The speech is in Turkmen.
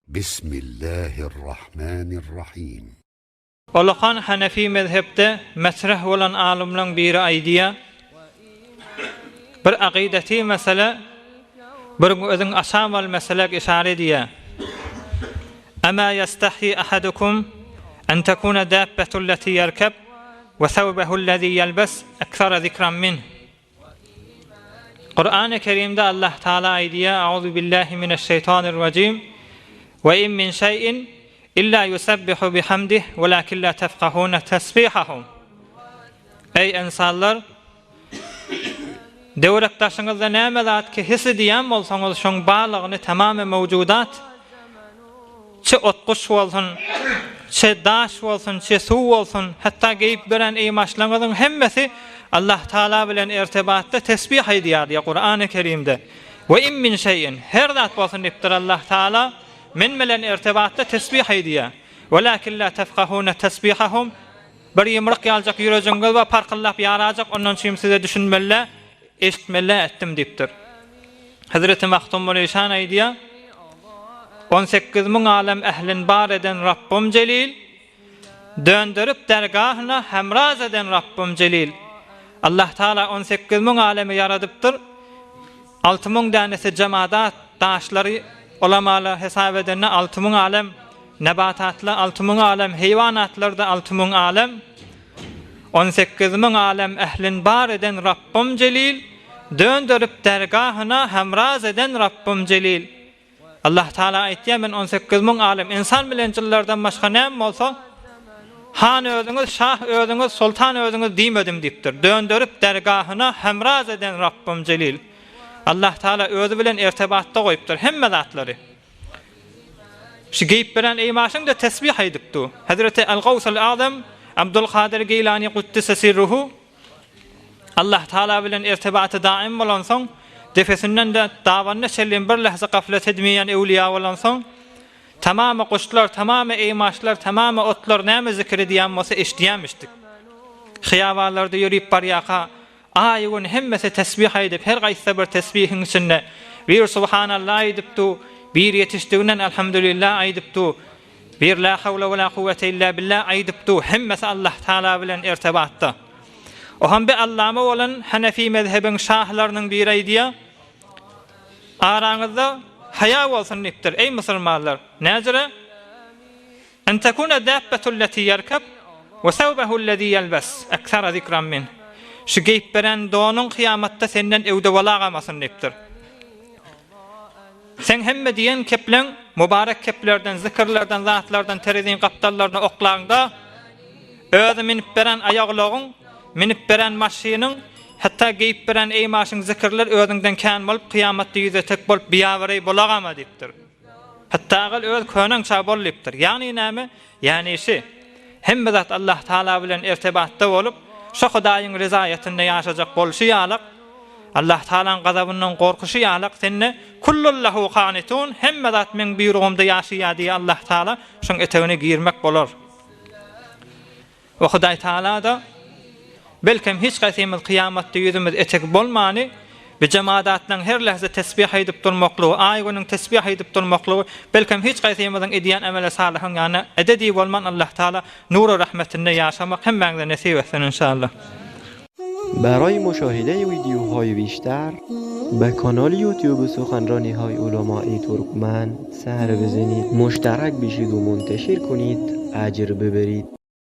Bismillahirrahmanirrahim. Olakan Hanefi mezhepde metreh bolan alymlaň biri aýdýar, Bir akydeti mesele bir özüň aşamal meselek işare edýär. Ema ýestahyi ahadukum en tekune dabbetulleti ýerkeb we sewbehullezi ýelbes ekfere zikran minh. Kurany Kerimde Allah Taala aýdýar, Auzu billahi mineşşeýtanirrajim. We in min şeýin illa yusabbihu bihamdih welakin la tefkahuna tesbihahum. Eý ynsanlar, döwrek daşyňyzda näme zat ki his edýän bolsaňyz şoň barlygyny tamamy mewjudat Çe ot-guş bolsun, çe daş bolsun, çe suw bolsun, hatda geýip beren eýmaşlaryňyzyň hemmesi Allah Tagala bilen ertebatda tesbih aýdýar diýýär Kurany Kerimde. We in min şeýin, her zat bolsun diýipdir Allah Tagala, men bilen ertebatda tesbih aýdýar. Welakin la tefkahune tesbihahum, bir ýumruk ýaljak ýürejiňiz bar parkyldap ýarajak, ondan üçin size düşünmeli, eşitmeli etdim diýipdir. Hezreti Magtymguly şan aýdýar, 18 müň alem ählin bar eden Rabbym Jelil, Dönderip dergahyna hemraz eden Rabbym Jelil. Allah Taala 18 müň alemi ýaradypdyr. 6 müň dänesi jemadat, daşlary ulamalar hesap edende 6 müň alem, nebatatlar 6 müň alem, heýwanatlar-da 6 müň alem. 18 müň alem ählin bar eden Rabbym Jelil, Dönderip dergahyna hemraz eden Rabbym Jelil. Allah Taala aýtýar, men 18 müň alem ynsan bilen jynlardan başga näme bolsa, han özüňiz, şah özüňiz, soltan özüňiz diýmedim diýipdir. Dönderip dergahyna hemraz eden Rabbym Jelil. Allah Taala özi bilen ertebatda goýupdyr hemme zatlary. Şu geýip beren eýmaşyň-da tesbih aýdyp du. Hezreti El-Gawsul Azam Abdulkadyr Geýlani Kuddise Sirruhu Allah Taala bilen irtibaty daim bolansoň, depesinden-de dabanyna çenli bir lähze gaflet edmeýän öwlüýä bolansoň, tamamy guşlar, tamamy eýmaşlar, tamamy otlar näme zikir edýän bolsa eşidýämişdik. Hyýabanlarda ýörüp barýarka, Aý-gün hemmesi tesbih aýdyp, her gaýtsa bir tesbihiň içinde, bir Subhanallah aýdyp du, bir ýetişdiginden Elhamdülillah aýdyp du, bir La hawle we la kuwwete illa billah aýdyp du, hemmesi Allah Taala bilen irtibatda. Oham bi allama bolan Hanefi mezhebiň şahlarynyň biri aýdýar, Araňyzda haýa bolsun diýipdir, eý musulmanlar! Näjire? En tekune dabbetul leti ýerkeb we sewbehu lezi ýelbes eksera zikran minh. Şu geýip beren donuň kyýamatda senden öwde bolagamasyn diýipdir. Seň hemme diýen kepleň mubarek keplerden, zikirlerden, zatlardan tereziň gapdallaryna oklaňda, özi münüp beren aýagulagyň, münüp beren maşynyň, hatda geýip beren eýmaşyň zikirler özüňden kän bolup kyýamatda ýüze tek bolup biabraý bolagama diýipdir. Hatda agyl öz köneň ça bol diýipdir. Ýagny näme? Ýagny şi, hemme zat Allah Taala bilen irtibatda bolup, şo Hudaýyň rezaýatynda ýaşajak bolşy ýalak, Allah Taalaň gazabyndan gorkuşy ýalak sende kullun lehu kanitun, hemme zat meň buýrugymda ýaşaýar diýýär Allah Taala, şoň etegine girmek bolar. We Hudaý Taala-da, Belkem hiç haýsymyz kyýamatda ýüzümiz etek bolmany, bi jemadatlaň her lähze tesbih aýdyp durmaklygy, aý-günüň tesbih aýdyp durmaklygy, belkem hiç haýsymyzyň edýän emeli salyhyň ýanyna ededi bolman Allah Taala nury rahmetinde ýaşamak hemmäňize nesip etsin inşallah. برای مشاهده ویدیوهای بیشتر به کانال یوتیوب سخنرانی های علمای ترکمن سر بزنید مشترک بشید و منتشر کنید اجر ببرید.